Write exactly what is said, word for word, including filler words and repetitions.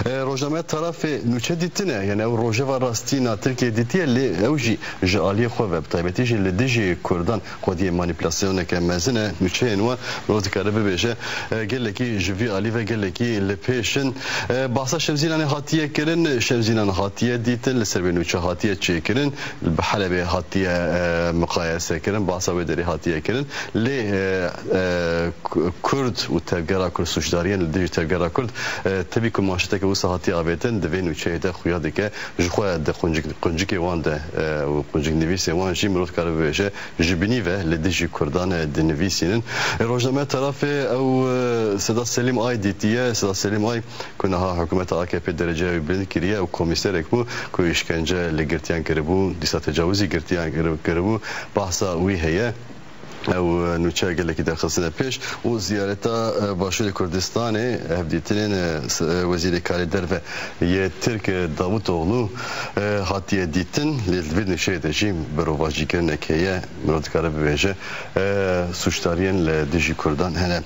E, rojnameya Tarafê nûçe dîtine, yani ew rojeva rastîna Tirkiye dîtiye, lê ew jî ji aliyê xwe ve, bi taybetî jî li dijî Kurdan xwediyê manîpulasyoneke mezin e. Nûçeyên we mirov dikare bibêje, e, gelekî ji vî alî ve gelekî li pêş in. E, bahsa Şemzînanê hatiye kirin, Şemzînan hatiye dîtin, li ser wê nûçe hatiye çêkirin. Bi Helebê hatiye, e, miqayese kirin, bahsa wê derê hatiye kirin. Lê, e, e, Ku-, Kurd û tevgera Kurd, sûcdariyên li dijî tevgera Kurd, e, tevî ku manşeteke wisa hatiye avêtin, di vê nûçeyê de xuya dike, ji xwe di quncik-, quncikê wan de, e, û qunciknivîsê wan jî mirov dikare bibêje, ji binî ve li dijî Kurdan, e, dinivîsînin. E, rojnameya Tarafê ew, e, Sedat Selîm Ay dîtiye. Sedat Selîm Ay ku niha hikûmeta A K P dereceya wî bilind kiriye, ew komîserek bû ku îşkence li girtiyan kiribû, dîsa tecawizî girtiyan kiri-, kiribû. Bahsa wî heye. Ew, e, nûçeya gelekî derxistine pêş û ziyareta, e, Başûrê Kurdistanê, hevdîtinên, e, s-, e, Wezîrê Karê Derve yê Tirk, e, Davutoglu, e, hatiye dîtin, lê li vê nûçeyê de jî berovajîkirinek heye, mirov dikare bibêje, e, sûcdariyên li dijî Kurdan hene.